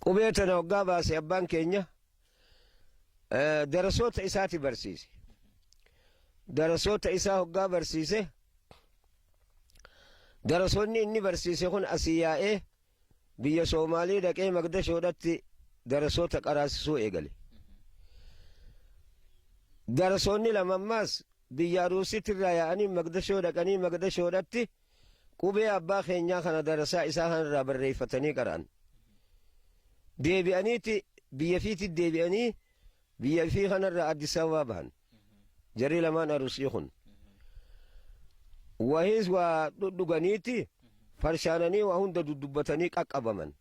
Qubee tana hoggaa baase abbaan keenya darasoota isaati barsiise. Darasoota isaa hoggaa barsiise darasoonni inni barsiise kun asii yaa'ee biyya Soomaalii dhaqee Magdashoodhatti darasoota qaraasisuu eegale. Darasoonni lama ammaas biyya Aruusiitirraa yaa'anii Magdashoo dhaqanii Magdashoodhatti qubee abbaa keenyaa kana darasaa isaa kanarraa barreeffatanii qara'an. Deebi'aniiti biyya fiitti deebi'anii biyya fii kanarraa Addis Ababaa bahan. Jarri lamaan Arusii kun. Wahiis waa dhudhuganiiti farshaananii waa hunda dudubbatanii qaqqabaman.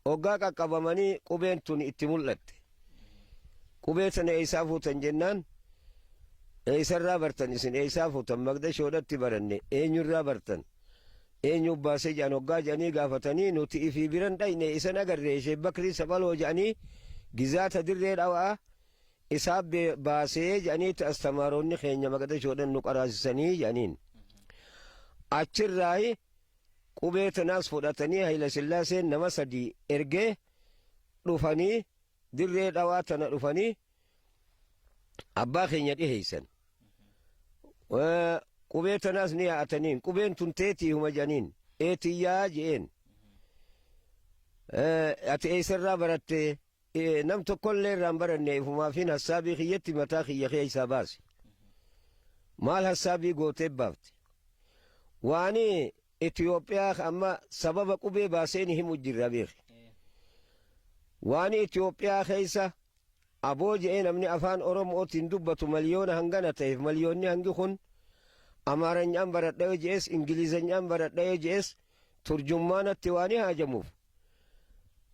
Hoggaa qaqqabamanii qubeen tun itti mul'atte. Qubee tana eessaa fuutan jennaan eessarraa bartan isin eessaa fuutan Magdashoodhatti baranne eenyurraa bartan eenyu baasee jedhan hoggaa jedhanii gaafatanii nuti ifii biran dhayne isan agarre Sheek Bakrii Saphaloo jedhanii gizaata dirree dhawaa isaa baasee jedhaniiti astamaaroonni keenya Magdashoodhan nu qaraasisanii jedhaniin. Achirraayi qubee tanaas fudhatanii Hayila Sillaaseen nama sadii ergee dhufanii dirree dhawaa tana dhufanii abbaa keenya dhiheessan. Qubee tanaas ni yaa'ataniin qubeen tun teetii huma jedhaniin eetiyyaa je'een. Ati eessarraa baratte nam tokkollee irraa hin baranne ifumaafin hassaabii kiyyatti mataa kiyya keessaa baase. Maal hassaabii gootee baafte? Waani Itoophiyaa amma sababa qubee baaseen himu jirra beeki. Waani Itoophiyaa keessa aboo je'ee namni afaan Oromootiin dubbatu miliyoona hangana ta'eef miliyoonni hangi kun Amaaranyaan baradha yoo je'es Ingilizanyaan baradha yoo je'es turjummaanatti waan haajamuuf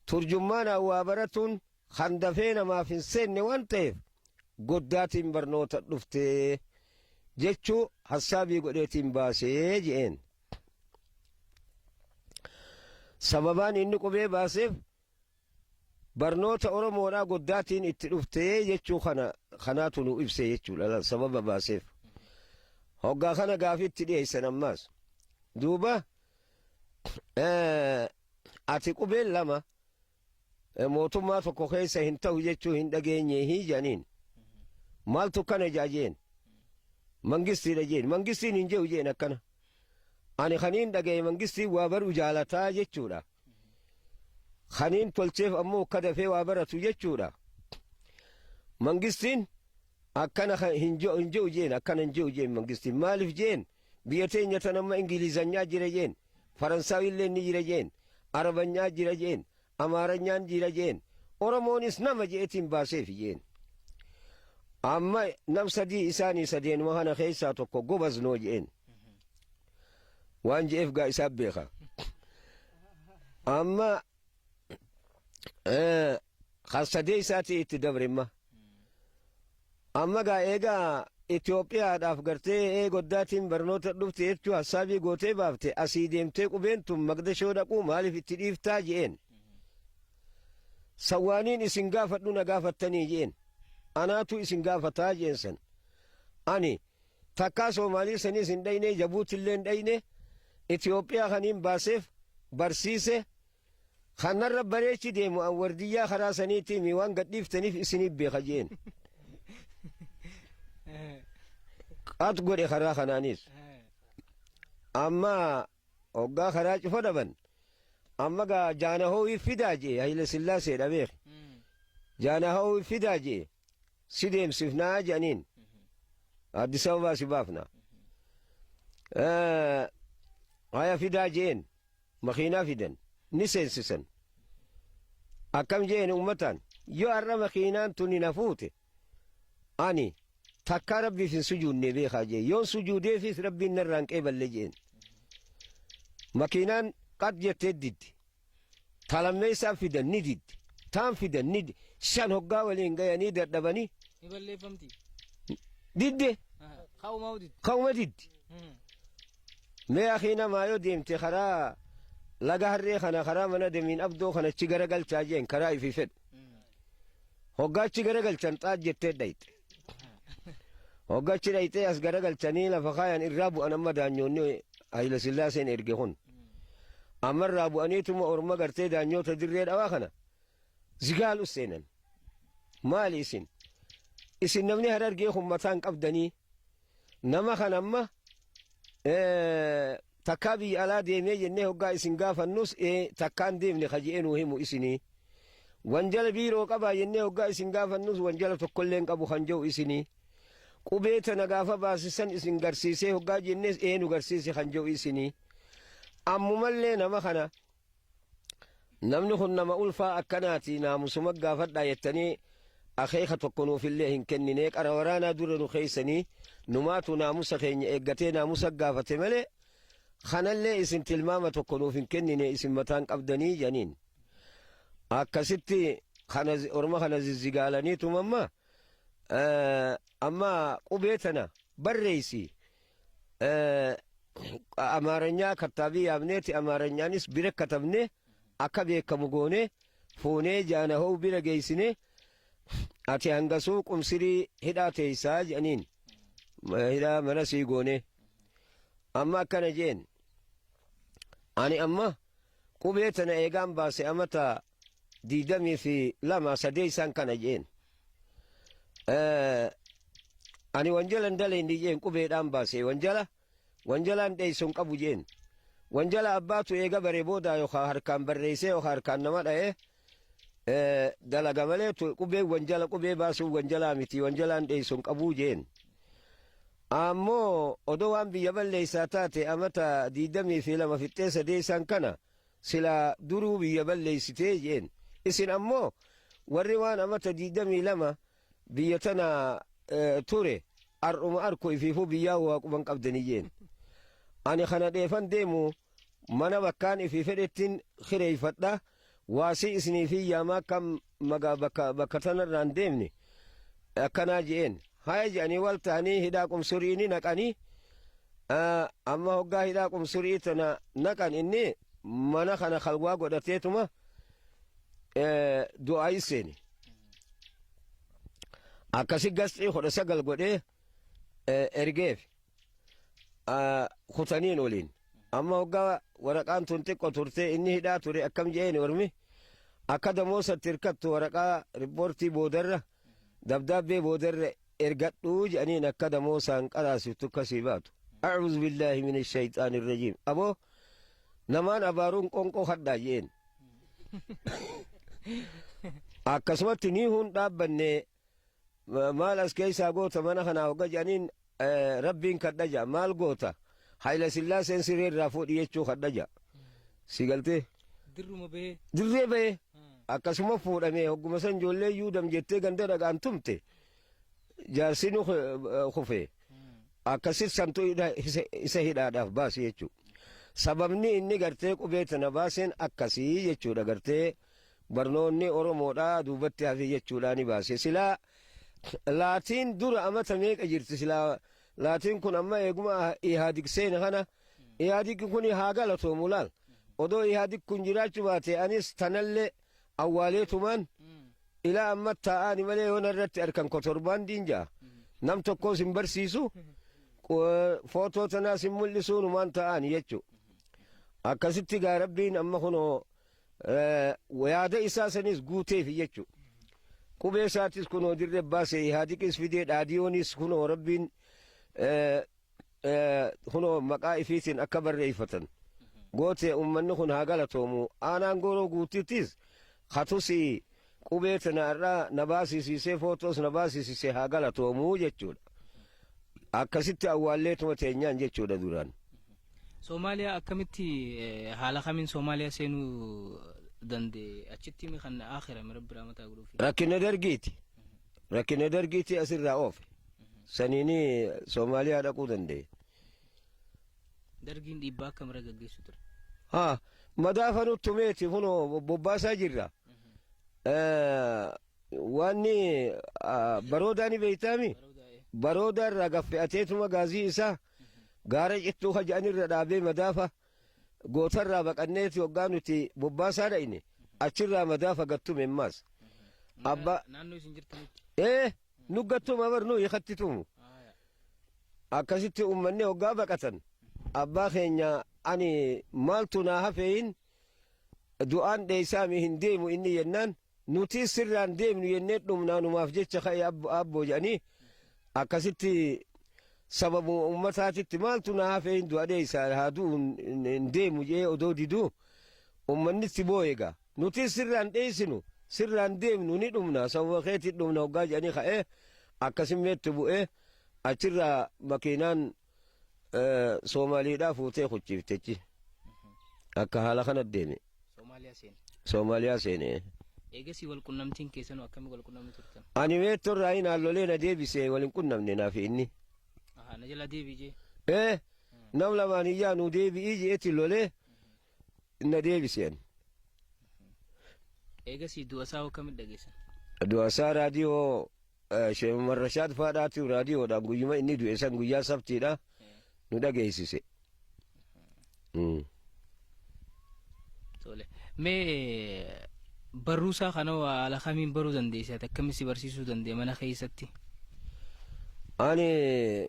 turjummaanaan waa baratuun kan dafee namaaf hin seenne waan ta'eef goddaatiin barnoota dhuftee jechuu hassaabii godheetiin baasee je'een. Sababaan inni qubee baaseef barnoota Oromoodhaa goddaatiin itti dhuftee jechuu kana kanaatu nu ibse jechuudha sababa baaseef. Hoggaa kana gaafii itti dhiyeessan ammaas. Duuba ati qubeen lama mootummaa tokko keessa hin ta'u jechuu hin dhageenye hii jedhaniin. Maaltu kana jaa jeen. Mangistiidha jeen. Mangistiin hin jehu jeen akkana. Ani kaniin dhagaye mangistiin waa baruu jaalataa jechuudha. Kaniin tolcheef ammoo akka dafee waa baratu jechuudha. Mangistiin akkana hin jehu jeen akkana hin jehu jeen mangistiin maaliif jeen biyya teenya tan amma Ingilizanyaa jira jeen Faransaawillee ni jira jeen Arabanyaa jira jeen Amaaranyaan jira jeen Oromoonis nama je'etiin baaseefi jeen. Amma nam sadii isaanii sadeenuma kana keessaa tokko gobaz noo je'een. Waan je'eef gaa isaa beeka. Amma kan sadee isaatii itti dabre imma. Amma gaa eegaa Itoophiyaadhaaf gartee ee goddaatiin barnoota dhufte jechuu hassaabii gootee baafte asii deemtee qubeen tun Maqdashoo dhaquu maaliif itti dhiiftaa je'een. Sawwaaniin isin gaafadhu na gaafattanii je'een. Anaatu isin gaafataa je'een san. Ani takkaa Soomaalii saniis hin dhayne Jabuutillee hin dhayne Itoophiyaa kaniin baaseef barsiise Kan narra bareechi deemu an wardiyyaa karaa saniitii mi waan gad dhiiftaniif isiniif beeka jeen. Qat godhe karaa kanaanis. Amma hoggaa karaa cufa dhaban amma gaa jaanahoowi fidaa jee Hayila Sillaaseedha beeki. Jaanahoowi fidaa jee si deemsifnaa jedhaniin. Addis Ababaa si baafna. Haya fidaa jeen. Makiinaa fidan ni seensisan. Akkam jeen ummataan yoo har'a makiinaan tuni na fuute ani takkaa rabbiif hin sujuudne beekaa jee yoon sujuudeefis rabbiin narraa hin qeeballe jeen. Makiinaan qat jettee diddi. Ta lammeessaa fidan ni diddi. Taan fidan ni shan hoggaa waliin gayanii dadhabanii Ni balleeffamti. didde Ka'umaa diddi. ka'uma diddi. Mee akii namaa yoo deemte karaa laga harree kana karaa mana demiin abdoo kana achi garagalchaa jeen karaa ifii fedhu. Hoggaa achi garagalchan xaat jettee dhayxe. Hoggaa achi dhayxee as garagalchanii lafa kaayan irraa bu'an amma daanyoonni Hayila Sillaaseen erge kun. Amma irraa bu'aniituma orma gartee daanyoota dirree dhawaa kana. Zigaalu seenan. Maali isin? Isin namni Harargee kun mataan qabdanii nama kan amma takkaa biyya alaa deemee jennee hoggaa isin gaafannus takkaan deemne ka je'ee nuu himu isinii. Wanjala biiroo qabaa jennee hoggaa isin gaafannus wanjala tokkollee hin qabu kan je'u isinii. Qubee tana gaafa baasisan isin garsiisee hoggaa jennees ee nu garsiise kan je'u isinii. Ammumallee nama kana namni kun nama ulfaa akkanaati naamusuma gaafadhaa jettanii akeeka tokko nuufillee hin kenninee qara waraanaa dura nu keessanii numaatu naamusa keenya eeggatee naamusa gaafate malee kanallee isin tilmaama tokko nuuf hin kennine isin mataan qabdanii jedhaniin. Akkasitti kana orma kana zizzigaalaniitumamma amma qubee tana barreessi Amaaranyaa kattaabii yaamneeti Amaaranyaanis bira katabne akka beekamu goone fuunee jaanahoo bira geessine ati hangasuu qumsirii hidhaa teessaa jedhaniin hidhaa mana sii goone. Amma akkana jeen ani amma qubee tana eegaan baase amata 22 sadeessaan kana jeen. Ani wanjala hin dalayne jeen qubeedhaan baase wanjala wanjalaan dheessu hin qabu jeen. Wanjala abbaatu eega bare booda yookaan harkaan barreessee yookaan harkaan nama dha'ee dalaga malee qubee wanjala qubee baasuun wanjalaa miti wanjalaan dheessu hin qabu jeen. Ammoo odoo waan biyya balleessaa taate amata 22 fixxee sadeessaan kana silaa duruu biyya balleessitee jeen. Isin ammoo warri waan amata 22 biyya tana ture ar'uma arku ifiifuu biyyaa waa quban qabdanii jeen. Ani kana dheefan deemu mana bakkaan ifii fedhettiin kireeffadha. Waasii isiniifii yaamaa kam magaa bakka bakka tanarraan deemne akkanaa je'een. Haya je'anii wal ta'anii hidhaa qumsurii ni naqanii amma hoggaa hidhaa qumsurii tana naqan inni mana kana kalwaa godhateetuma du'aa seene. Akkasi gasxii 19 godhee ergeef kutaniin waliin. Amma hoggaa waraqaan tun xiqqo turte inni hidhaa ture akkam je'een ormi akka damoosatti hirkattu waraqaa riippoortii boodarra dabdaabbee boodarra ergadhuu jedhaniin akka damoosaan qaraasiftu akkasii baatu. A'uuzu billaahi min shayxaani rajiim. Aboo namaan abaaruun qonqoo hadhaa je'een. Akkasumatti ni hun dhaabbanne maal as keessaa goota mana kanaa hogga jedhaniin rabbiin kadha ja'a maal goota Hayila Sillaaseen siree irraa fuudhi jechuu kadha ja'a. Si galtee? Dirruma bahee. Dirree bahee akkasuma fuudhamee hogguma san ijoollee yuudam jettee ganda dhagaan tumte jaarsi nu kufe akkasit santu isa hidhaadhaaf baase jechuudha. Sababni inni gartee qubee tana baaseen akkasii jechuudha gartee barnoonni Oromoodhaa duubatti hafe jechuudha ni baase. Silaa laatiin dura amata meeqa jirti silaa laatiin kun amma eeguma Ihaadig seene kana Ihaadig kun haa galatoomu laal. Odoo Ihaadig kun jiraachuu baate anis tanallee awwaaleetumaan ilaa amma taa'aani malee yoona irratti harkan kotorbaandiin ja'a. Nam tokkos hin barsiisu footoo tanaas hin mul'isu numaan taa'aani jechuudha. Akkasitti gaa rabbiin amma kunoo yaada isaa sanis guuteefi jechuudha. Qubee isaatis kunoo dirree baase Ihaadiqis fidee dhaadiyoonis kunoo rabbiin kunoo maqaa ifiitiin akka barreeffatan goote uummanni kun haa galatoomu. Aanaan gooroo guutittis katusi qubee tana irraa na baasisiisee footoos na baasisiisee haa galatoomu jechuudha. Akkasitti awwaalleetuma teenyaan jechuudha duraan. Soomaaliyaa akkamitti haala kamiin Soomaaliyaa seenuu danda'e achitti mi kan akhirame rabbi rahmataa godhuufi. Rakkina dargiiti. Rakkina dargiiti asirraa oofe. Saniini Soomaaliyaa dhaquu danda'e. Dargiin dhiibbaa akkam irra gaggeessu ture? Haa madaafa nutti tumeeti kunoo bobbaasaa jirra. Wanni baroodaa ni beektaami? Baroodaa irraa gaffe'ateetuma gaazii isaa gaara cittuu ka jedhanirra dhaabee madaafa gootarraa baqanneeti hoggaa nuti bobbaasaa dhayne achirraa madaafa gattume ammaas. Abbaa naannoo isin jirtanitti. Ee nu gattuma bar nu ikatti tumu. Akkasitti uummanni hoggaa baqatan abbaa keenya ani maaltu naa hafeeyin du'aan dheessaami hin deemu inni jennaan. Nuti sirraan deemnu jennee dhumnaanumaaf jecha ka'e abboo jedhanii akkasitti sababuma ummataatitti maaltu na hafee hin du'a dheeysa haa du'u hin deemu jee odoo diduu ummanni itti booye gaa. Nuti sirraan dheeysinu sirraan deemnu ni dhumna sababa keetii dhumna hoggaa jedhanii ka'ee akkasimmeetti bu'ee achirraa makiinaan Soomaaliidhaa fuutee kuchiiftechi. Akka haala kana deeme. Soomaaliyaa seene. Soomaaliyaa seene. Eegasii wal qunnamtiin keessanuu akkamii wal qunnamni turtan? Ani meettorraa hin haallolee na deebise wal hin qunnamne naafi inni. Ahaa na jala deebi'i jee. Ee nam lamaan iyyaa nu deebi'ii je'eeti lolee na deebise ani. Eegasii du'a isaa hoo akkamitti dhageessan? Du'a isaa raadiyoo Sheekh Umar Rashaad faadhaatu raadiyoodhaan guyyuma inni du'e san guyyaa sabtiidha nu dhageessise. Tole. Mee barruu isaa kana haala kamiin baruu dandeesse ati akkamiin si barsiisuu danda'e mana keessatti? Ani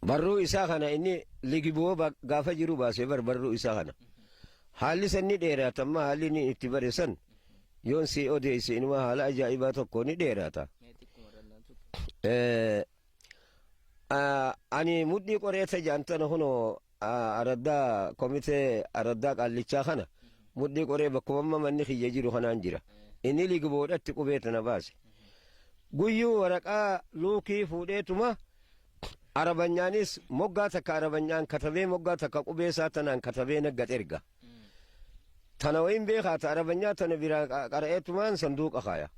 barruu isaa kana inni ligiboo gaafa jiru baasee bar barruu isaa kana. Haalli san ni dheerata amma haalli inni itti bare san yoon sii odeesse inuma haala ajaa'ibaa tokko ni dheerata. Mee xiqquma irra tuqi. Ani mudhii qoreeta jedhan tana kunoo araddaa komitee araddaa qaallichaa kana mudhii qoree bakkuma amma manni kiyya jiru kanaan jira. Inni ligiboodhatti qubee tana baase. Guyyuu waraqaa luukii fuudheetuma arabanyaanis moggaa takka arabanyaan katabee moggaa takka qubee isaa tanaan katabee naggat erga. Tana wayin beekaa ta arabanyaa tana biraa qara'eetumaan sanduuqa kaaya.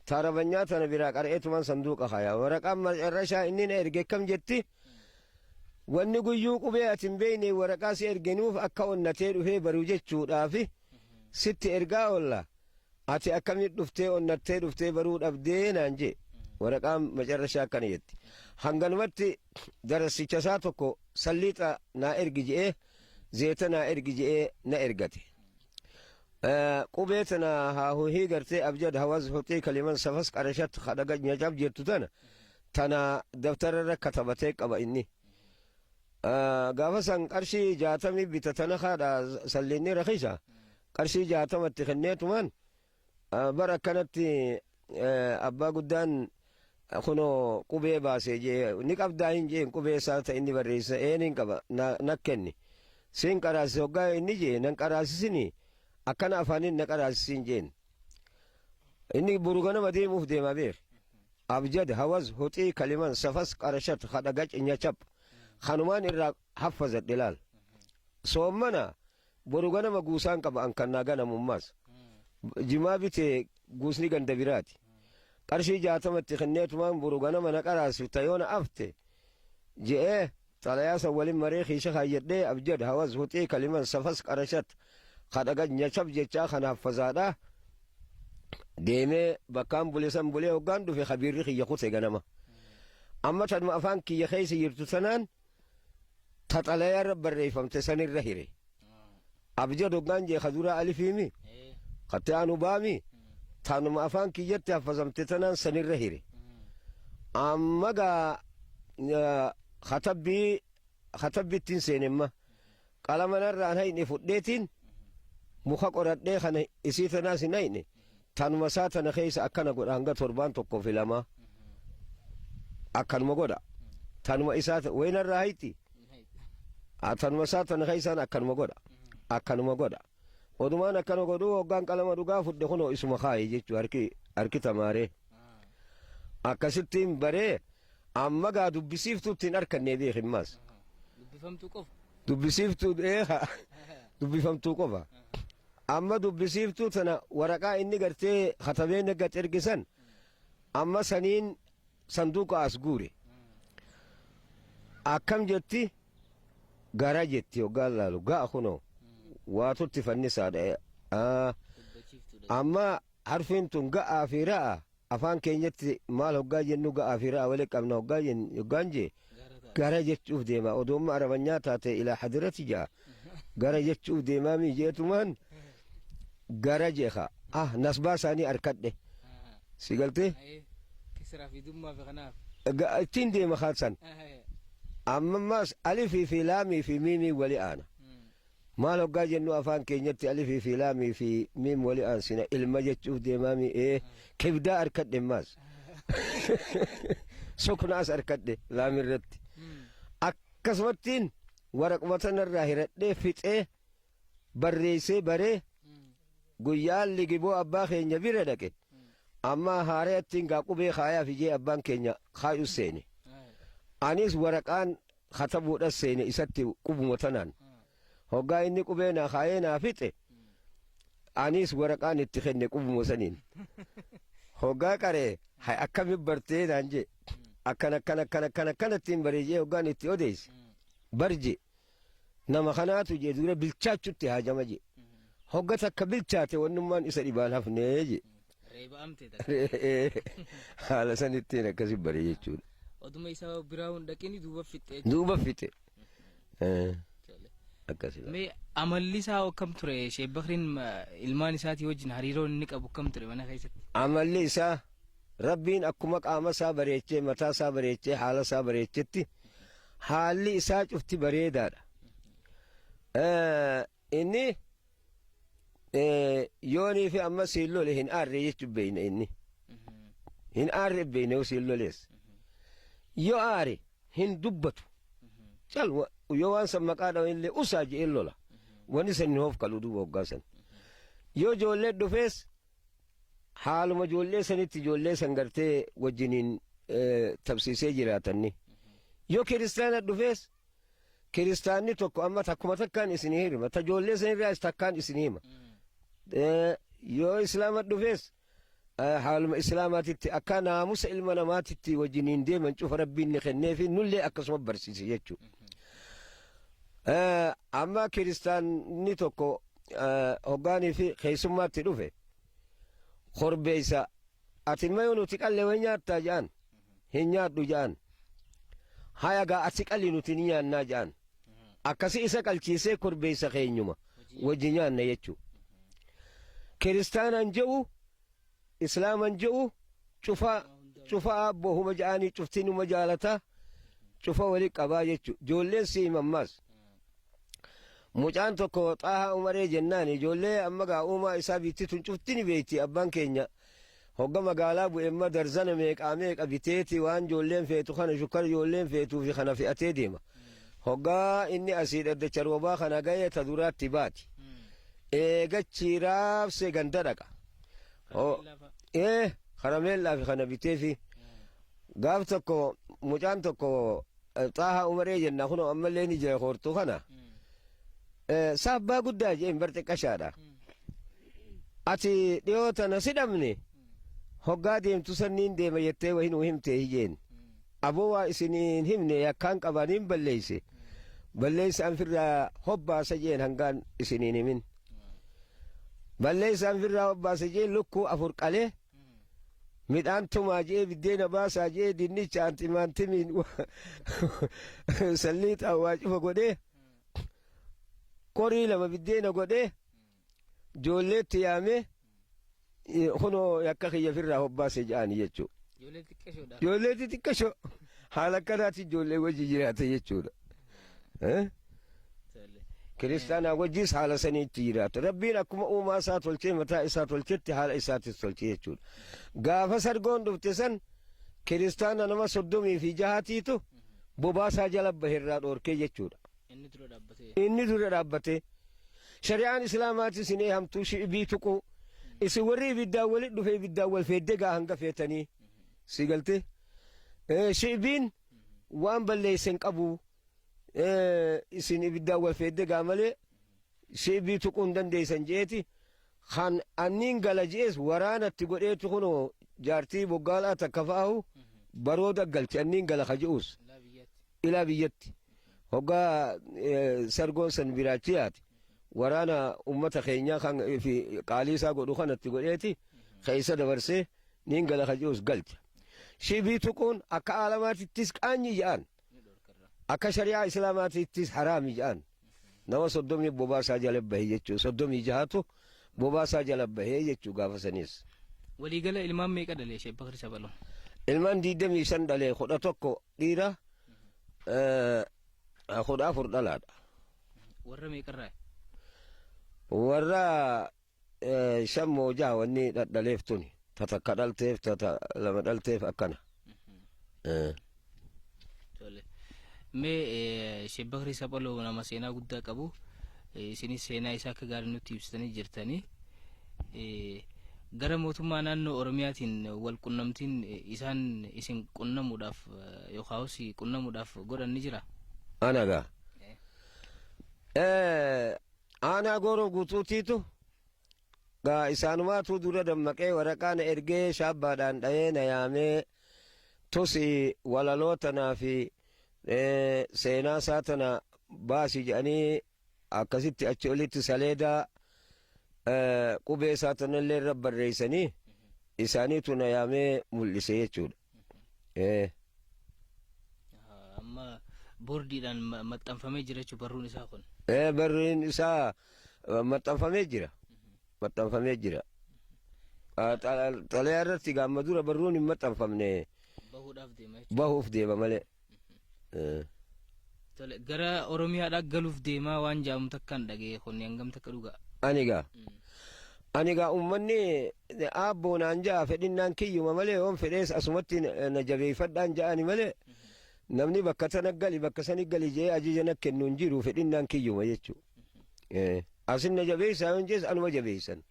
Ta arabanyaa tana biraa qara'eetumaan sanduuqa kaaya. Waraqaan macarrashaa inni na erge kam jetti? Wanni guyyuu qubee ati hin beekne waraqaa si ergenuuf akka onnatee dhufee baru jechuudhaafi sitti ergaa oolla. Ati akkamitti dhuftee onnattee dhuftee baruu dhabdee naan jee. Waraqaan macarrashaa akkana jetti. Hanganumatti darassicha isaa tokko salliixa naa ergi je'ee zeeta naa ergi je'ee na ergate. Qubee tana haa huhii gartee abjad hawaz huxii kaliman safas qarashat kadhaga nyacab jettu tana tana daftara irra katabatee qaba inni. Gaafa san qarshii 60 bita tana haadha salliinni rakisa qarshii 60tti kenneetumaan bara akkanatti abbaa guddaan kunoo qubee baasee jee ni qabdaa hin jeen qubee isaa ta inni barreessa een hin qaba na kenni. Siin qaraasise hoggaa inni jee nan qaraasisini akkana afaaniin na qaraasisiin jeen. Inni boru ganama deemuuf deema beek. Abjad hawaz huxii kaliman safas qarashat kadhagac nyachap kanumaan irraa haffazadhe laal. Soommana boru ganama guusaan qaba an kan naa ganamummaas. Jimaa bitee guusni ganda biraati. Qarshii 60tti kenneetumaan boru ganama na qaraasifta yoo na afte je'ee xalayaa san walin maree kiisha kaayyadhee abjad hawaz huxii kaliman safas qarashat kadhagaj nyachap jechaa kana haffazaadha. Deemee bakkaan bule san bulee hoggaan dhufe kabiirri kiyya kute ganama. Amma tanuma afaan kiyya keessa jirtu tanaan ta xalayaa irra barreeffamte sanirra hire. Abjad hoggaan jee ka duraa alifiimi katti aanu baami tanuma afaan kiyyatti haffazamte tanaan sanirra hire. Amma gaa katabbii katabbiittiin seenemma qalama narraan hayne fudheetiin muka qoradhee kana isii tanaas hin hayne tanuma isaa tana keessa akkana godha hanga torbaan tokkoo fi lama akkanuma godha tanuma isaa wayinarraa hayti tanuma isaa tana keessaan akkanuma godha akkanuma godha odumaan akkana godhuu hoggaan qalama dhugaa fudhe kunoo isuma kaaye jechuu harki tamaaree akkasittiin baree amma gaa dubbisiiftuutti hin arkanne beekimmaas. Dubbifamtuu qofa. Dubbisiiftuu eeha dubbifamtuu qofa. Amma dubbisiiftuu tana waraqaa inni gartee katabee naggat ergisan amma saniin sanduuqa as guure. Akkam jetti gara jetti hoggaan laalu ga'a kunoo waatutti fannisaadha. Amma harfiin tun ga'aa fi ra'a afaan keenyatti maal hoggaa jennu ga'aa fi ra'a walitti qabna hoggaan jee gara jechuuf deema odoomma arabanyaa taate ilaa hadirati ja'a gara jechuuf deemaa mi jeetumaan gara jeeka ah nasbaa isaanii arkadhe si galtee Kisraa fi dummaa fi kanaaf. Ittiin deema kaatsan amma ammaas alifii fi laamii fi miimii wali aana. Maal hoggaa jennu afaan keenyatti alifii fi laamii fi miim wali aansina ilma jechuuf deemaami ee kibdaa arkadhe maas. Suknaas arkadhe laamirratti. Akkasumattiin waraquma sanarraa hiradhee fixee barreessee baree guyyaan ligiboo abbaa keenya bira dhaqe. Amma haareettiin gaa qubee kaayaaf ijee abbaan keenya kaayu seene. Anis waraqaan katabuudhas seene isatti qubuma tanaan. Hoggaa inni qubee naa kaayee naa fixe anis waraqaan itti kenne qubuma saniin. Hoggaa qaree hay akkami bartee naan jee akkan akkan akkan akkan akkanattiin baree jee hoggaan itti odeesse barje nama kanaatu jee dura bilchaachutti haajama jee. Hogga takka bilchaate wannummaan isa dhibaan hafnee jee. Reeba'amte takka. Haala sanittiin akkasi bare jechuudha. Oduma isa biraa hin dhaqini duuba fixxe. Duuba fixe. Akkasi. Mee amalli isaa akkam ture? Sheek Bakriin ilmaan isaatii wajjin hariiroo inni qabu akkam ture mana keessatti? Amalli isaa Rabbiin akkuma qaama isaa bareechee mataa isaa bareechee haala isaa bareechetti haalli isaa cufti bareedaadha. Inni yoonii fi amma siin lole hin aarre jechuun beeyna inni. Hin aarre beeyna yoo siin lolees. Yoo aare hin dubbatu. Cal yoo waan san maqaa dhawan illee usaa je'ee lola. Wanni san hin hoofkalu duuba hoggaa san. Yoo ijoollee dhufees haaluma ijoollee sanitti ijoollee san gartee wajjiniin tabsiisee jiraatanni. Yoo kiristaana dhufees kiristaanni tokko amma takkuma takkaan isinii hirma. Ta ijoollee sanirraas takkaan isinii hima. Yoo islaama dhufees haaluma islaamaatitti akka naamusa ilma namaatitti wajjiniin deeman cufa Rabbiin ni kenneefi nullee akkasuma barsiise jechuudha. Amma kiristaanni tokko hoggaanii fi keessummaatti dhufe korbeessa ati ilma yoo nuti qalle wayi nyaattaa jedhan hin nyaadhu jedhan. Haya gaa ati qalli nuti ni nyaannaa jedhan. Akkasi isa qalchiisee korbeessa keenyuma wajji nyaanna jechuudha. Kiristaanan je'u islaaman je'u cufa cufa aabboo huma ja'anii cuftiin huma jaalata cufa wali qabaa jechuudha. Ijoolleen si himammaas. Mucaan tokko Xaahaa Umaree jennaan ijoollee amma gaa uumaa isaa biitti tun cufti ni beekti abbaan keenya. Hogga magaalaa bu'e imma darzana meeqaa meeqa biteeti waan ijoolleen feetu kana shukkara ijoolleen feetuu fi kana fe'atee deema. Hoggaa inni asii dhaddacha roobaa kana ga'e ta duraatti baati. Eegachi raabsee ganda dhaqa. Karameellaa fi kana biteefi gaaf tokko mucaan tokko Xaahaa Umaree jenna kunoo ammallee ni jira koortuu kana. Saabbaa guddaa jeen bar xiqqashaadha. Ati dhiyoo tana si dhabne hoggaa deemtu sanniin deema jettee wahi nuu himte hijeen. Aboo waa isiniin himne yakkaan qabaniin balleeyse. Balleeysa an firraa hobbaasa jeen hangaan isiniin himin. Balleeysa an firraa hobbaasa jeen lukkuu 4 qalee midhaan tumaa jee biddeena baasaa jee dinnichaan timaantimiin salliixaan waa cufa godhee qorii 2 biddeena godhee ijoolleetti yaamee kunoo yakka kiyya firraa hobbaase jedhani jechuudha. Ijoollee xiqqashoodha. Ijoollee xixiqqashoo haala akkanaatti ijoollee wajji jiraate jechuudha. Kiristaanaa wajjis haala saniitti jiraata. Rabbiin akkuma uumaa isaa tolchee mataa isaa tolchetti haala isaattis tolchee jechuudha. Gaafa sargoon dhufte san kiristaana nama 36tiitu bobaasaa jala baherraa dhoorkee jechuudha. Inni dura dhaabbatee. Inni dura dhaabbatee. Shari'aan islaamaatis hin eehamtuu shi'ibii tuquu. Isin warri ibiddaan walit dhufe ibiddaan wal feeddee gaa hanga feetanii. Si galtee? Shi'ibiin waan balleesse hin qabu. Isin ibiddaan wal feeddee gaa malee shi'ibii tuquu hin dandeessan je'eeti. Kan anniin gala je'es waraanatti godheetu kunoo jaartii boggaalaa takka fa'aahu barooda galche anniin gala ka je'us. Ilaa biyyatti. Hoggaa sargoon san biraachi yaate waraana ummata keenyaa kan fi qaalii isaa godhu kanatti godheeti keessa dabarsee niin gala ka je'us galcha. Shibii tuquun akka aalamaatittis qaanyi ja'an. Akka shari'aa islaamaatittis haraami ja'an. Nama 30 bobaasaa jala bahe jechuudha. 36tu bobaasaa jala bahee jechuu gaafa sanis. Waliigala ilmaan meeqa dhalee Sheek Bakri Sabaloo? Ilmaan 25 dhalee 11 dhiira 14 dhalaadha. Warra meeqarraa? Warra shan moo jaha wanni dhadhaleef tuni. Ta takka dhalteef, ta lama dhalteef akkana. Tole. Mee Sheek Bakrii Saphaloo nama seenaa guddaa qabu. Isinis seenaa isaa akka gaarii nutti ibsitanii jirtanii. Gara mootummaa naannoo Oromiyaatiin wal qunnamtiin isaan isin qunnamuudhaaf yookaan qunnamuudhaaf godhan ni jira? Ana gaa. Aanaa Gooroo Guutuutiitu gaa isaanumaatu dura dammaqee waraqaa na ergee shaabbaadhaan dhayee na yaamee tusi walaloo tanaa fi seenaa isaa tana baasi jedhanii akkasitti achi olitti saleedaa qubee isaa tanallee irra barreessanii isaaniitu na yaamee mul'ise jechuudha. Amma boordiidhaan maxxanfamee jira jechuudha barruun isaa kun. Barruun isaa maxxanfamee jira. Maxxanfamee jira. Xalayaa irratti gaamma dura barruun hin maxxanfamne. Bahuudhaaf deema jechuudha. Bahuuf deema malee. Tole, gara Oromiyaadhaa galuuf deemaa waan jedhamu takkaan dhaga'e kun hangam takka dhugaa? Ani gaa. Ani gaa uummanni aabboo naan ja'a fedhinnaan kiyyuma malee yoon fedhees asumatti na jabeeffadhaan ja'ani malee namni bakka tana gali bakka sani gali jee ajaja na kennu hin jiru fedhinnaan kiyyuma jechuudha. Asin na jabeessaa yoon jees anuma jabeessan.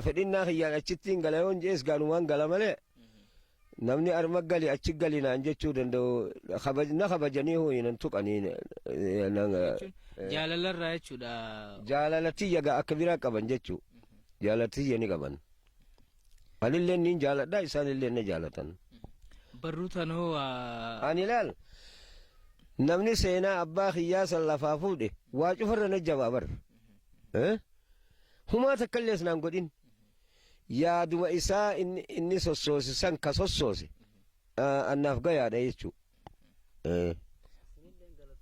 Fedhinnaa kiyyaan achitti hin gala yoon jees gaanumaan gala malee namni arma gali achi gali naan jechuu danda'u na kabajanii hoo hin tuqanii. Jaalalarraa jechuudha. Jaalala tiyya gaa akka biraa qaban jechuu. Jaalala tiyya ni qaban. Anillee niin jaaladha isaanillee na jaalatan. Barruu tanoo. Ani ilaal namni seenaa abbaa kiyyaa san lafaa fuudhe waa cufarra na jabaa bar. Humaa takkallees naan godhin. Yaaduma isaa inni sossoose san ka sossoose annaaf gayaadha jechuudha.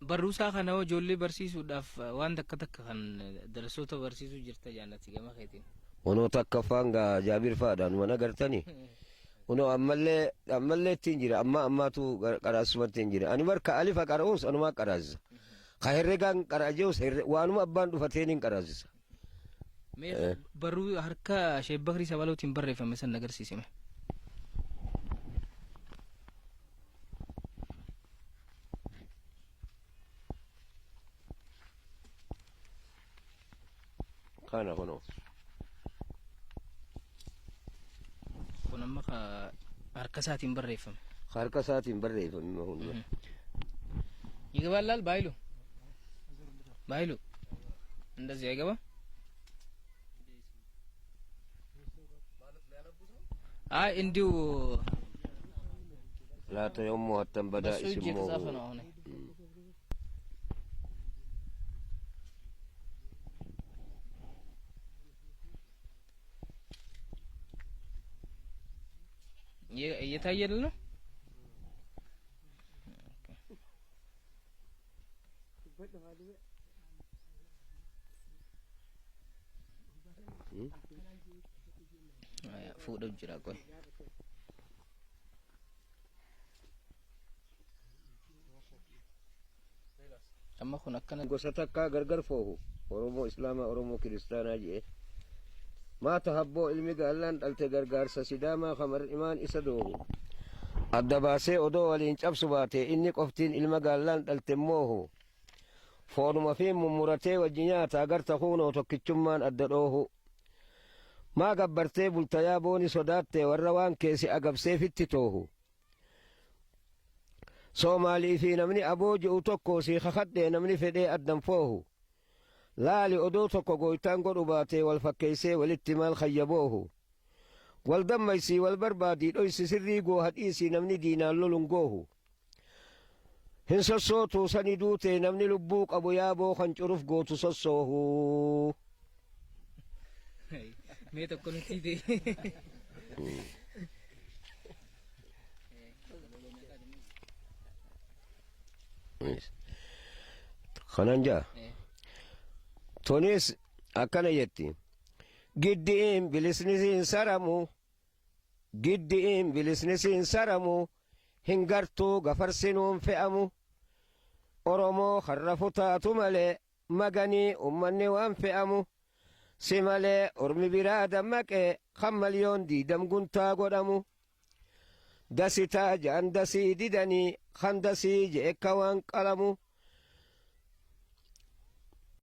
Barruusaa kana hoo ijoollee barsiisuudhaaf waan takka takka kan darasoota barsiisuu jirta jaallatti gama keetiin. Onoo takkaffaan gaa Jaabir fa'aadhaan mana gartanii. Onoo ammallee ammallee ittiin jira amma ammaatu qaraasumatti hin jira. Ani barka alifa qara'uus anumaa qaraasisa. Ka herregaan qara'a jeus waanuma abbaan dhufateen hin qaraasisa. Mee barruu harka Sheek Bakrii Sabalootiin barreeffame san agarsiisime. Kana kunoo. Kun amma harka isaatiin barreeffame. Harka isaatiin barreeffame hunduma. ይገባላል ባይሉ ባይሉ እንደዚህ አይገባም። አይ እንዲሁ Laata yommuu hattan badaa በሱ እጅ isin የተጻፈ moo. ነው አሁን። እየታየል ነው። Fuudhuuf jira qoy. Amma kun akkana Gosa takkaa gargar foohu Oromoo Islaamaa Oromoo Kiristaanaa jee. Maata habboo ilmi gaallaan dhalte gargaarsa Sidaamaa kamar imaan isa doohu. Adda baasee odoo waliin cabsu baate inni qoftiin ilma gaallaan dhalte moohu. Foonuma fi mummuratee wajji nyaata agarta kuunoo tokkichummaan adda dhoohu. Maa gabbartee bultayaa booni sodaatte warra waan keessi agabsee fitti toohu. Soomaalii fi namni aboo ji'u tokko si kakadhee namni fedhee addan foohu. Laali odoo tokko gooytaan godhu baatee wal fakkeessee walitti maal kayyaboohu. Wal dammaysii wal barbaadii dhoysi sirrii gooha dhiisii namni diinaan lolun goohu. Hin sossootuu sani duutee namni lubbuu qabu yaaboo kan curuf gootu sossoohu. Mee tokko nutti ta'e. Kanan jaa. Tunis akkana jetti. Giddiin bilisni siin saramu. Giddiin bilisni siin saramu. Hin gartuu gafarsinuun fe'amu. Oromoo harra futaatu malee Maganii ummanni waan fe'amu. Si malee ormi biraa dammaqee kan malyoon diidam guntaa godhamu. Dasitaa ja'an dasii didanii kan dasii je'e ka waan qalamu.